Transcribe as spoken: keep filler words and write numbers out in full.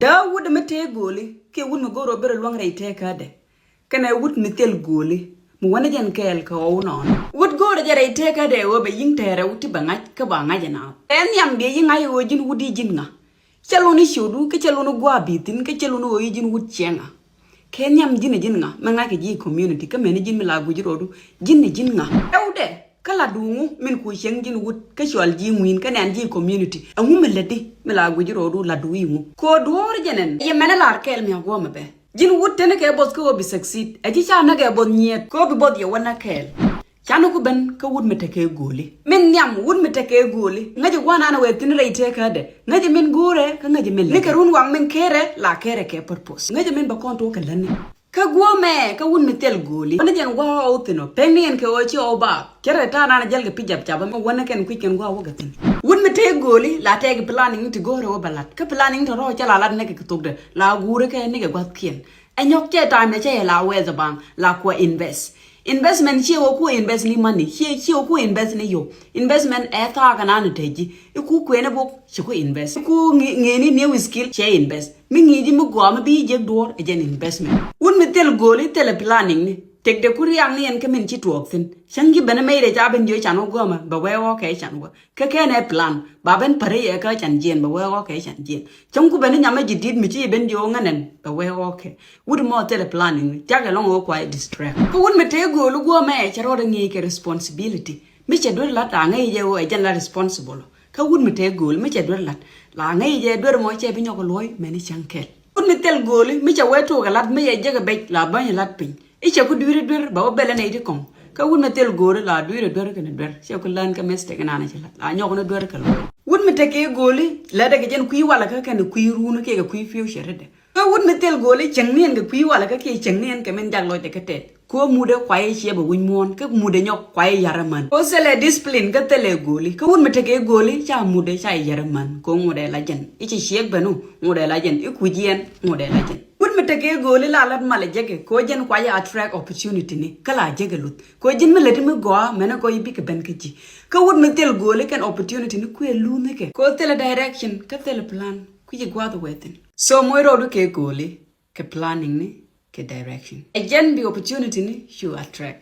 Tɛ wut mi tëë gööli kiɛ wut mi go̱o̱r ɔ ber luäŋ rɛy tëë kädɛ. Kɛnɛ wut mi thil gööli mi wänä jɛn kɛɛl kɛ ɣɔw nɔɔnɔ. Wut go̱o̱rɛ jɛ rɛy tëë kädɛ ɣöö bɛ yi̱ŋ tɛɛrɛ wut ti bɛ ŋa̱c kä ba ŋa̱c ɛn a. Ɛn nhiam biɛ yi̱ ŋa̱c ɣöö ji̱n wut i̱ ji̱n ŋa. Cɛ lun i̱ ciötdu kä cɛ lun i̱ gua̱a̱ bi̱i̱ thi̱n kä cɛ lun i̱ ɣöö i̱ ji̱n wut ciɛŋa. Kɛ nhiam ji̱n ɛ ji̱n ŋa mɛ ŋa̱c kɛ ji̱ community kä mɛni ji̱n mi la gui̱c rɔɔdu ji̱n ɛ ji̱n ŋa. Ɛwdɛ kä la duŋu min ku cieŋ ji̱n wut kä cual ji̱ ŋui̱n kä nɛn ji̱ community. Ɛŋu mi lätdi mi la gui̱c rɔɔdu la duŋu iŋu. Kɛ ɣöö duɔ̱ɔ̱r jɛ nɛn yɛ mɛn ɛ lar kɛɛl mi a guɔ̱mɛ bɛ. Ji̱n wut teni kɛ both kä ɣöö bi succeed. Ɛ ji̱ ca näk ɛ both nyiɛth kɛ ɣöö bi both yɛ wä näk kɛɛl. Canɛ ku ben kä wut mi tekɛ gööli. Min nhiam wut mi tekɛ gööli. Ŋäcɛ gua̱a̱r nanɛ wee thi̱n rɛy tëë kädɛ. Ŋäcɛ min go̱o̱rɛ kä ŋäcɛ min lɛ. Ni kɛ run waŋ min kɛɛrɛ la kɛɛrɛ kɛ purpose. Ŋäcɛ min bɛ kɔn tuɔɔk kɛ lätni. Kä guɔ̱ɔ̱mɛ kä wut mi thil gööli. Wänä jɛn gua̱a̱r ɣɔw thi̱n ɔ. Pekni ɛn kɛ ɣöö ci ɣɔw baak. Cɛ rɛ ta̱a̱ nanɛ jäl kɛ pi̱c jap jap ɛmɛ wänä kɛn kui̱c kɛn gua̱a̱r wäkɛ thi̱n. Wut mi tekɛ gööli la tekɛ planning ti go̱o̱rɛ wä bɛ la̱t. Kä planning tɔ̱ rɔ̱ cɛ la la̱t nɛkɛ kɛ thokdɛ. La guurɛ kɛ nikɛ gua̱thkiɛn. Ɛ nyɔk cɛ ta̱a̱ mɛ cɛ yɛ la wɛɛth ɛ baŋ la kuɛ invest. Investment ciɛ wä ku invest ni money, ciɛ, ciɛ wä ku invest ni yop. Investment ɛ thaak ɛnan ɛ te ji̱. Iku kuënɛ bok ci ku invest. Iku ŋe-, ŋeeni new skill cɛ invest. Mi ŋi̱i̱c ji̱ mi gɔaa mi bi ji̱ jiäk duɔ̱ɔ̱r ɛ jɛn investment. Wut mi thil gööli thilɛ planning ni. Tëkdɛ ku riaŋ ni ɛn kä min ci tuɔɔk thi̱n. Cäŋ ji̱ ben ɛ mɛy rɛy ca ben jiö can wä gɔmɛ bɛ wee ɣɔ̱kɛ can wä. Kä kɛn ɛ plan ba ben päri yɛ kä can jiɛn bɛ wee ɣɔ̱kɛ can jiɛn. Cäŋ ku ben ɛ nyamɛ ji̱ di̱t mi ci ben jiö ŋänɛn bɛ wee ɣɔ̱kɛ. Wut mɔ thilɛ planning ni tiak ɛlɔŋ ɣöö kuay distract. Kä wut mi tëë gööl i̱ guɔ̱ɔ̱mɛ cɛ rɔɔdɛ ŋi̱i̱c kɛ responsibility. Mi cɛ duer lat la ŋäc jɛ ɣöö ɛ jɛn la responsible. Kä wut mi tëë gööl mi cɛ duer lat la ŋäc jɛ duer mɔ cɛ bi nyɔk luɔ̱ɔ̱c mɛn i̱ cäŋ kɛl. Wut mi thil gööli mi cɛ wee tuɔɔk ɛ lat mi cɛ jek ɛ bec la bäny ɛ lat piny. I̱ cɛ ku dui̱ri duer bɛ wä bɛl ɛ nɛy ti kɔŋ. Kä wut mi thil gööli la dui̱ri duer kɛnɛ duer cɛ ku län kä mistake naan cɛ lat la nyɔk ni duer kɛ luɔ̱ɔ̱c. Wut mi tekɛ gööli lät ɛ kɛ jɛn kui̱ walɛ kä kɛnɛ kui̱ run kiɛ kɛ kui̱ future dɛ. Kä wut mi thil gööli cieŋni ɛn kɛ kui̱ walɛ kä kiɛ cieŋni ɛn kɛ min jak lɔcdɛ kä tɛth. Kɛ ɣöö mutdɛ kuayɛ ciɛ bɛ wi̱c muɔ̱ɔ̱n kä mutdɛ nyɔk kuayɛ yar ɛmän. Kɛ ɣöö thilɛ discipline kä thilɛ gööli. Kä wut mi tekɛ gööli ca mutdɛ ca yar ɛmän. Kɛ ɣöö ŋotdɛ la jɛn. I̱ ci ciek ben ɣöö ŋotdɛ la jɛn. I̱ kui̱c yɛn ŋotdɛ la jɛn. Wut mi tekɛ gööli la lat malɛ jekɛ. Kɛ ɣöö jɛn kuayɛ attract opportunity ni. Kä la jekɛ luth. Kɛ ɣöö ji̱n mi läti mi gɔaa mɛnɛ gɔaa i̱ bikɛ ben kä ji̱. Kä wut mi thil gööli kɛn opportunity ni kuëë luthnikɛ. Kɛ ɣöö thilɛ direction kä thilɛ plan. Kui̱ci gua̱a̱th wee thi̱n. So moc rɔɔdu kɛ gööli. Kɛ planning ni kɛ direction. Ɛ jɛn bi opportunity ni cu attract.